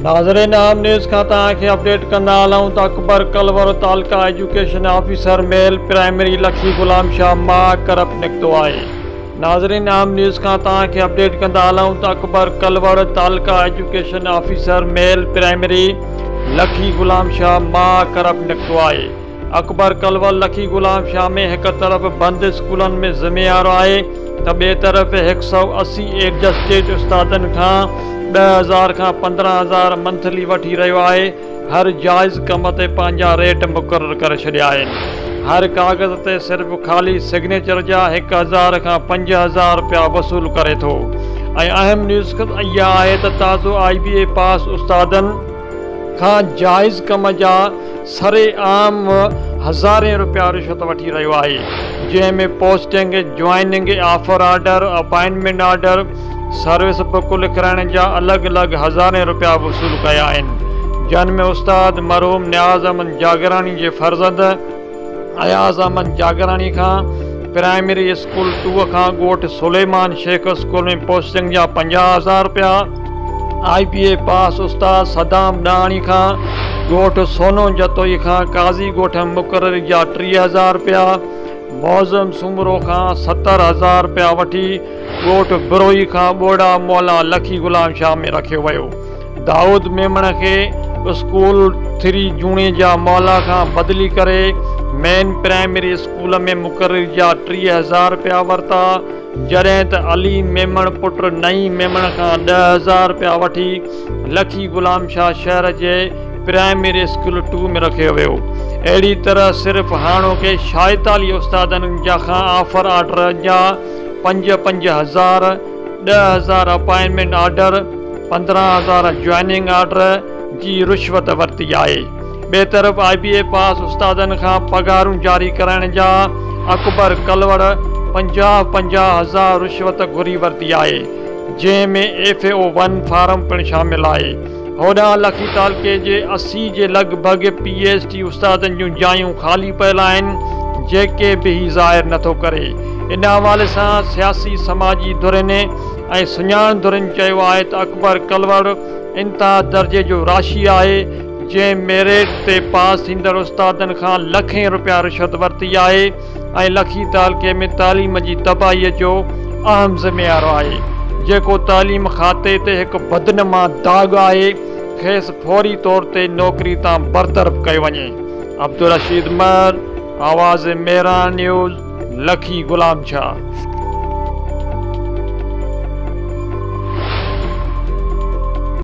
ناظرين عام نيوز کان توهان کي اپڊيٽ ڪندا هلون ته اڪبر ڪلور تعلقه ايجوڪيشن آفيسر ميل پرائمري لکي غلام شاهه مان ڪرپٽ نڪتو آهي ناظرين عام نيوز کان توهان کي اپڊيٽ ڪندا هلون ته اڪبر ڪلوڙ تعلقه ايجوڪيشن آفيسر ميل پرائمري لکي غلام شاهه مان ڪرپٽ نڪتو آهي اڪبر ڪلور لکي غلام شاهه ۾ هڪ طرف بند اسڪولن ۾ ذميوار آهي ته ٻئي طرف 180 ايڊجسٽيڊ استادن کان 10,000 کان 15,000 منٿلي وٺي رهيو آهي هر جائز ڪم تي پنهنجا ريٽ مقرر ڪري ڇڏيا آهن هر ڪاغذ تي صرف خالي سگنيچر جا 1000 کان 5000 رپيا وصول ڪري ٿو ۽ اهم نيوز اها آهي ته تازو آء بي اي پاس استادن کان جائز ڪم جا سر عام هزارين رپيا رشوت وٺي رهيو آهي جنهن ۾ posting, joining, offer order, appointment order, service book لکرائڻ جا الڳ الڳ هزارين رپيا وصول ڪيا آهن جن ۾ استاد مرحوم نياز احمد جاگيراڻي جي فرزند اياز احمد جاگيراڻي کان پرائمري اسڪول ٽو کان ڳوٺ سليمان شيخ اسڪول ۾ پوسٽنگ جا 50,000 رپيا، آء بي اي پاس استاد صدام ڏاهاڻي کان ڳوٺ سونو جتوئي کان قاضي ڳوٺ ۾ مقرري جا 30,000 رپيا، معظم سومرو کان 70,000 رپيا وٺي ڳوٺ بروهي کان ٻوڙا مولا لکي غلام شاهه ۾ رکيو ويو. دائود ميمڻ کي اسڪول ٿري جوڻيجا محلا کان بدلي ڪري مين پرائمري اسڪول ۾ مقرري جا 30,000 رپيا ورتا، جڏهن ته علي ميمڻ پٽ نعيم ميمڻ کان 10,000 رپيا وٺي لکي غلام شاهه شهر جي پرائمري اسڪول ٽو ۾ رکيو ويو. اهڙي طرح صرف هاڻوڪي 46 استادن جا کان آفر آرڊر جا پنج پنج هزار، 10,000 اپائنٽمينٽ آرڊر، 15,000 جوائننگ آرڊر جي رشوت ورتي آهي. ٻئي طرف آء بي اي پاس استادن کان پگهارون جاري ڪرائڻ جا اڪبر ڪلوڙ 50 50 هزار رشوت گهري ورتي آهي جنهن ۾ ايف اي او ون فارم پڻ شامل آهي. هوڏانهن لکي تعلقي جي 80 جي لڳ ڀڳ پي ايس ٽي استادن جون جايون خالي پيل آهن جيڪي به هي ظاهر نٿو ڪري. ان حوالي سان سياسي سماجي ڌرين ۽ سڃاڻ ڌرين چيو آهي ته اڪبر ڪلوڙ انتها درجي جو راشي آهي جنهن ميرٽ تي پاس ٿيندڙ استادن کان لکين رپيا رشوت ورتي آهي ۽ لکي تعلقي ۾ تعليم جي تباهي جو اهم ذميوار آهي جيڪو تعليم کاتي تي هڪ بدنما داغ آهي کيس فوري طور تي نوڪري تان برطرف ڪيو وڃي عبدالرشيد مهر آواز مهراڻ نيوز لکي غلام شاهه.